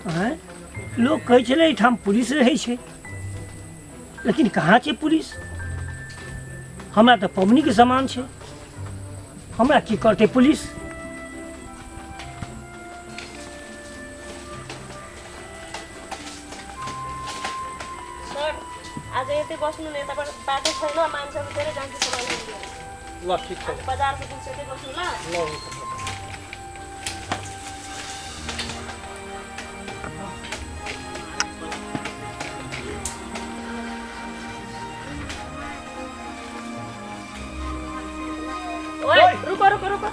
आँय लोक कहै छलै एहिठाम पुलिस रहै छै, लेकिन कहाँ छै पुलिस? हमरा तऽ पबनीके सामान छै, हमरा की करतै पुलिस? सर, आज यतै बस्नु न, यताबाट बाटो छैन, मान्छेहरू धेरै जान्छ सामान लिएर। ल ठिक छ। आज बजारको पुग्छ, यतै बस्नु ल। ल हुन्छ। ओए, रुको रुको रुको,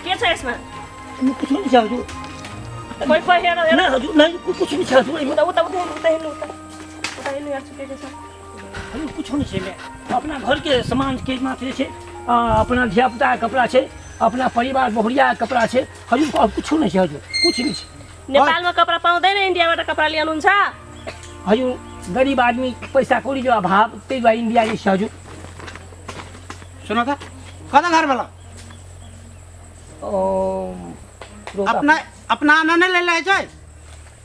के छ यसमा? कुछ नहीं छ हजुर। खोइ खोइ, हेर हेर। नहीं हजुर, नहीं, कुछ नहीं छ हजुर। उता उता उता हेर्नु, उता हेर्नु, उता उता हेर्नु, हेर्छु के के छ। हजुर कुछ नहीं छै। अपना घर के सामान के मात्र छै, अपना धिया पुता के कपड़ा छै, अपना परिवार बहुरिया के कपड़ा छै हजुर। अब कुछ नहीं छै हजुर, कुछ नहीं छै। नेपालमा कपडा पाउँदैन, इन्डियाबाट कपडा ल्याउनुहुन्छ? हजुर गरीब आदमी, पैसा कौड़ी के अभाव, ताहि दुआरे इंडिया जे छै हजुर। सुनो त, कता घर वाला? ओ, रोका। अपना अपना आना नहीं ले छै?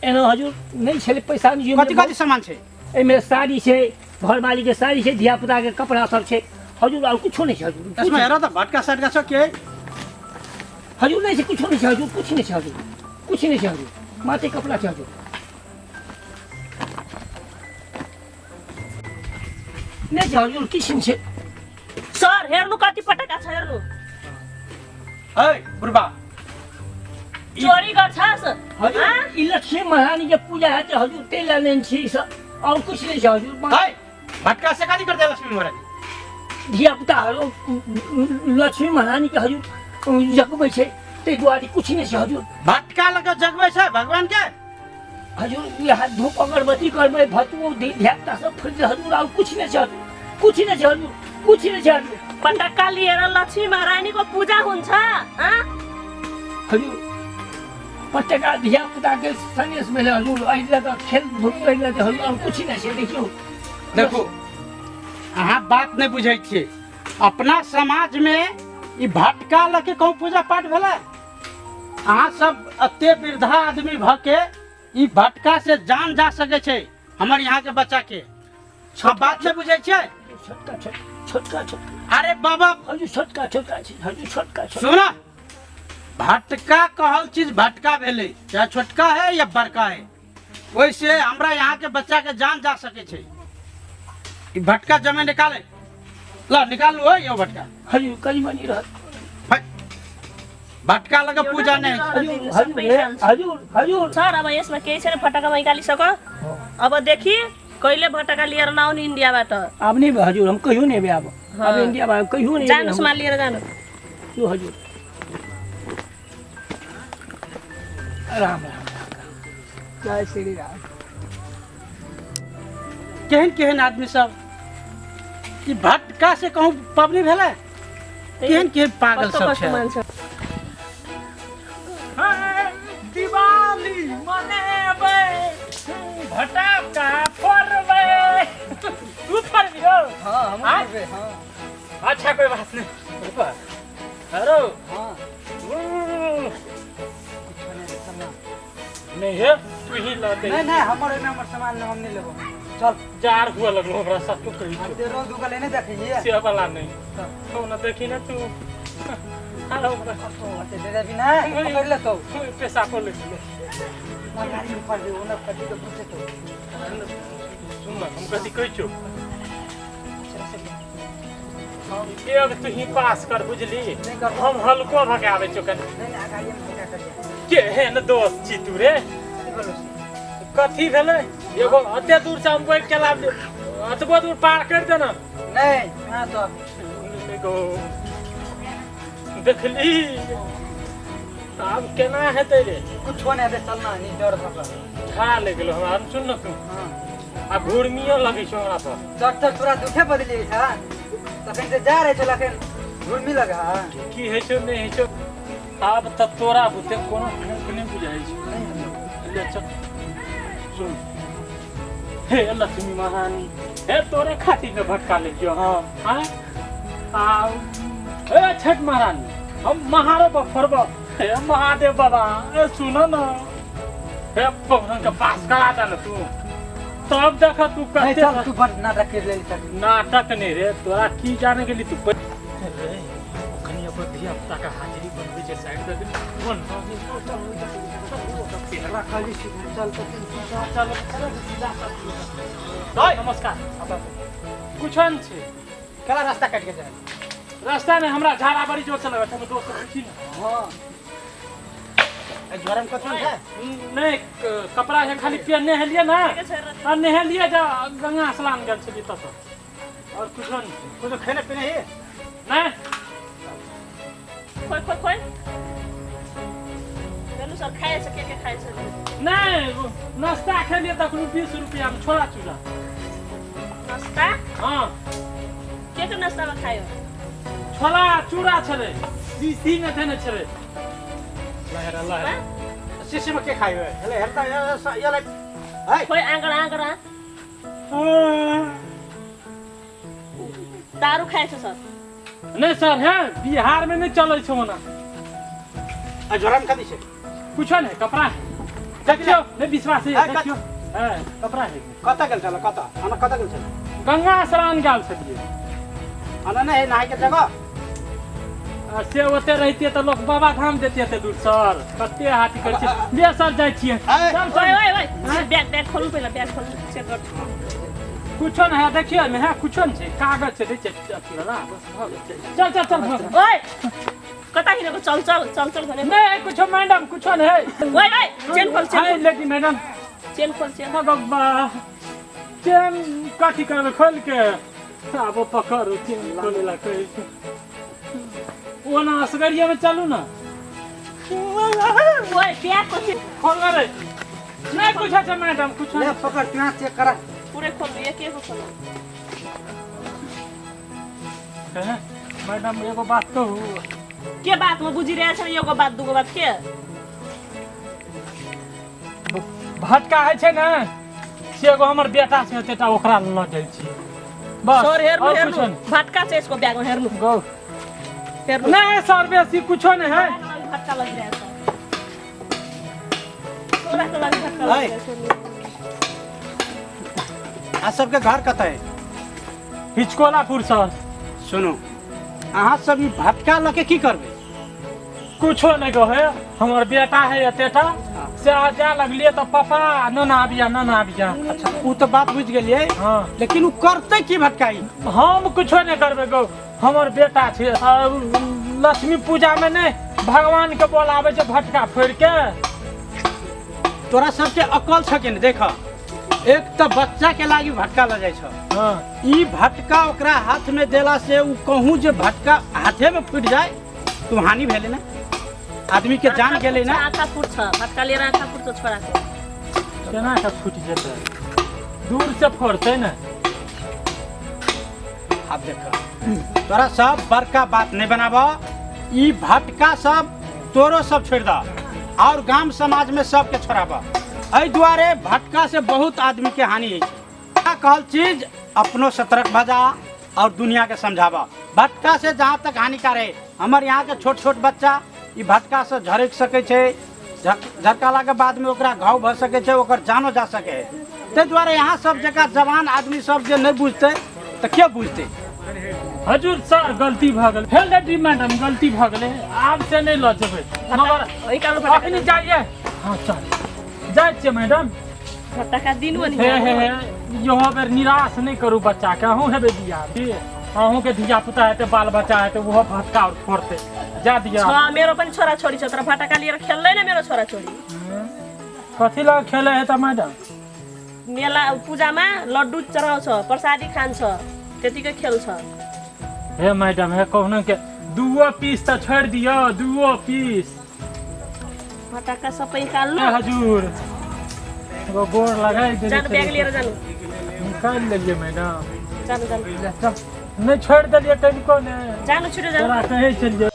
एना हजुर नहीं छलै पैसा नहीं। कति कति सामान छै? एहिमे साड़ी छै, घरवाली के साड़ी छै, धिया पुता के कपड़ा सब छै हजुर। और कुछो नहीं छै हजुर। यसमा हेर त, भटका सटका छ के? हजुर नहीं छै, कुछो नहीं छै हजुर, कुछ नहीं छै हजुर, कुछ नहीं छै हजुर, मात्र कपड़ा छै हजुर। नहीं छै हजुर, किछु नहीं छै। सर हेर्नु, कति पटका छ हेर्नु। है बुढबा, चोरी गर्छस्? हजुर हाँ? ई लक्ष्मी महारानी के पूजा है हजुर, त्यही ल्याउने छी ई सब, और कुछ नहीं छै हजुर। है भटका से कति गर्दै लक्ष्मी महारानी? धिया पुताहरू लक्ष्मी महारानी के हजुर जगबै छै, ताहि दुआरे कुछ नहीं छै हजुर। भटका लग जगबै छै भगवान के? हजुर यहाँ धूप अगरबत्ती करबै, भतुओ धिया पुता सब फुर्ती हजुर। और कुछ नहीं छै हजुर, कुछ नहीं छै हजुर, कुछ नहीं छै हजुर। पटक्का लिएर लक्ष्मी महारानीको पूजा हुन्छ? हाँ? हजुर पटक्का धिया पुता के सनेस भेलै हजुर, एहि लऽ कऽ खेल धूप करि लेतै हजुर, और कुछ नहीं छै। देखियौ। देखू, अहाँ बात नहि बुझै छियै। अपना समाजमे ई भटका लऽ के कहूँ पूजा पाठ भेलै? अहाँ सब एते वृद्धा आदमी भऽ के ई भटका से जान जा सकै छै हमर यहाँ के बच्चा के। सब बात नहि बुझै छियै? छोटका छोटका छोटका। अरे बाबा। हजुर छोटका छोटका छै हजुर, छोटका छोटका। सुन, भटका कहल चीज भटका भेलै, चाहे छोटका है या बड़का है, ओहिसे हमरा यहाँ के बच्चा के जान जा सकै छै। ई भटका जमे निकाले ल, निकालू हो यो भटका। हजुर कनि मनि रहत। है, भटका लगे पूजा नहीं होइ छै। हजुर हजुर हजुर हजुर। सर अब यसमा केही छैन, फटक्का निकालिसक। अबदेखि कहिले भटक्का लिएर नआउनु इन्डियाबाट। आब नहि हजुर, हम कहियो नहि एबै आब। आब इंडिया कहियो नहि एबै जानु, हम। सामान लिएर जानु। यो हजुर, राम राम राम। जय श्री राम। केहन केहन आदमी सब ई भटका से कहूँ पबनी भेलै? केहन केहन पागल कस्तो सब कस्तो छै। मान्छे। दिवाली मनेबै, भटक्का फोड़बै। तू फोड़बी हो? हाँ, हम हाँ? करबै, हाँ। अच्छा कोई बात नहीं। हेलो। हाँ। नहीं है, तू ही ला दे। नहीं नहीं, हमर ओहिमे हमर सामान हम नहीं लेबो, चल। जार हुआ लगलो हमरा सच तो कही। ते रोज उगल नहीं देखिए। से वाला नहीं तो ना देखी ना तू। हेलो। कस्तो दे देबी ना, पकड़ ले तो। पैसा को ले ले। गाड़ी में पड़ दे, ओना कथी के पूछे तो। सुन ना, हम कथी कहै छौ, एक तू ही पास कर, बुझली? हम हल्को भगाबै छौ कनि। नहीं नहीं, गाड़ी में भगा करिए। केहन दोस्त छी तू रे? कथी भेलै? एगो एते दूर से हम बैठ के लाब, एतबो दूर पार कर दे ना। नहीं हाँ तो एगो देखली, आब केना हेतै रे? कुछो नहीं हेतै, चलना नहीं डर भऽ ठा लागि गेलो हमरा। सुन न तू। हाँ। आ घुर्मियो लगै छौ हमरा पर। डॉक्टर तोरा दुखे बदली छ तखन से जा रहे छौ, लखन घुर्मी लगा। की होइ छौ नहि होइ छौ, आब तऽ तोरा बुते कोनो फूक नहि बुझाइ छै। ले चल। सुन हे लक्ष्मी महारानी, हे तोरे खातिर ने भटका लेलियो हम। आँय आ हे छठ महारानी, हम महारो पर फोड़ब। हे महादेव बाबा, ए सुन न। हे पहुनन के पास करा दे न तू तब देख तू नहीं कते चल तू बड़ नाटक कर लेली तक नाटक नहीं रे तोरा की जाने गेली तू रे ओखनी अपन धिया पुता के हाजिरी बनबै छै साइड दे बन तोरा खाली चल तक चल चल नमस्कार कुछ छै केला रास्ता काटि के जाए रास्ता में हमरा झाड़ा बड़ी जोर से लगत है हम दोस्त से पूछी ना हां ए झोरा में कथी छै नहीं कपड़ा है खाली पहनने है लिए ना आ नहेलिए जा गंगा स्नान गेल छलियै तत और कुछो नहीं कुछ खेने पीने ही नहीं खोइ खोइ खोइ चलू सर खाए छै के के खाए छै नहीं नाश्ता खेलिए तखन 20 रुपया में छोला चूड़ा नाश्ता हाँ के के नाश्तामा खायो छोला चूड़ा छलै शीशी में देने छलै लहरा लहरा शीशी में के खाइयो हेले हेरता ये है खोइ आँगडा आँगडा दारू खाए छ सर नहीं सर है बिहार में नहीं चलै छै ओना आ झोरा में कथी छै कुछो नहीं कपड़ा है देखियो नहीं विश्वास है है, देखियो है कपड़ा है कतऽ गेल छल कतऽ हमरा कतऽ गेल छल गंगा स्नान गेल छलियै हमरा नहि है नहाय के जगह आ से ओते रहितियै तऽ लोक बाबा धाम जैतियै एते दूर सर कते हाथी करै छियै बे सर जाइ छियै ऐ, चल ओइ चल ओइ ओइ ब्याग ब्याग खोल्नु पहिला ब्याग खोल्नु चेक गर्छु कुछो नहि है देखियो एहिमे है कुछो नहि छै कागज छै दै छै अथी वाला बस भऽ गेल चल चल चल भऽ गेल ओइ कता हिँडेको चल चल चल चल भने नहि कुछो मैडम कुछो नहि है ओइ ओइ चेन खोल चेन हाय खोल लेडी मैडम चेन खोल चेन बाबा चेन कथी करबै खोल के आब पकड़ू चेन खोले ला कहै छै ओना असगरिया में चलू ना ओइ ब्यागको चेन खोल रे नहीं कुछ छै मैडम कुछ ले पकड़ तू चेक करा पुरै खोल्नु एक एक खोल्नु हैं? मैडम एगो बात कहू के बात म बुझिरहेको छैन एगो बात दुगो बात के भटका होइ छै ने से एगो हमर बेटा छै ओतेटा ओकरा लऽ जाइ छी बस सर हेर्नु और हेर्नु कुछो नहि। भटका छ यसको ब्यागमा हेर्नु गौ हेर्नु नहीं सर बेसी कुछो नहीं है भटका लगिरहेको छ छोराको लागि भटका है। लगिरहेको छ आ सबके घर कतऽ है हिचकोलापुर सर सुनू अहाँ सब ई भटका लऽ के की करबै कुछो नहीं कहे हमर बेटा है एतेटा से आ जाए लगलिए तऽ पापा नाना आबिया नाना आबिया अच्छा ओ तऽ बात बुझि गेलियै हाँ लेकिन ओ करतै की भटकाई हम कुछो नहीं करबै गौ हमर बेटा छै आ, लक्ष्मी पूजा में नहीं भगवान के बोलाबै छै भटका फोड़ि के तोरा सबके अकल छ कि नहि देख एक तऽ बच्चा के लागी भटका लऽ जाइ छ हाँ ई भटका ओकरा हाथ में देला से उ कहूँ जे भटका हाथे में फूटि जाए तो हानि भेलै ने आदमी के जान गेलै ने आँखा फुट्छ भटका लिएर आँखा फुट्छ छोराको केना के फूटि जेतै दूर से फोड़तै ने आब देख तोरा सब बड़का बात नहीं बनाब ई भटका सब तोरो सब छोड़ द और गाम समाज में सबके छोड़ाब एहि दुआरे भटका से बहुत आदमी के हानि होइ छै का कहल चीज अपनो सतर्क भऽ जा और दुनिया के समझाब भटका से जहाँ तक हानिकार है हमर यहाँ के छोट छोट बच्चा ई भटका से झरकि सकै छै झरकाला के बाद में ओकरा घाव भऽ सकै छै ओकर जानो जा सकै है ताहि दुआरे यहाँ सब जगह जवान आदमी सब जे नहि बुझतै तऽ के बुझतै हजूर सर गलती भऽ गेल फेर लेडी मैडम गलती भऽ गेलै आब से नहि लऽ जेबै मगर निकाल्नु फटाका अखनी जाइए हाँ चल जाइ छियै मैडम फटाका दिनु अनि हे हे हे इहो बेर निराश नहि करू बच्चाके अहूँ हेबै बियाह भी अहूँके धिया पुता हेतै बाल बच्चा हेतै ओहो भटका आओर फोड़तै जा दिअ छ मेरो पनि छोराछोरी छ तर फटाका लिएर खेल्दैन मेरो छोराछोरी कथी लग खेले है त मैडम मेला पूजामा लड्डु चढाउँछ प्रसादी खान्छ त्यतिकै खेल्छ हे मैडम हे कहुना के दूओ पीस तऽ छोड़ि दियौ दूओ पीस फटाका सबै निकाल्नु ए हजूर एगो गोर लगाइ देने जानु ब्याग लिएर जानु निकालि लेलियै मैडम जानु जानु चल नहि छोड़ि देलियै कनिको नहि जानु छिटो जानु तोरा कहै छलियै।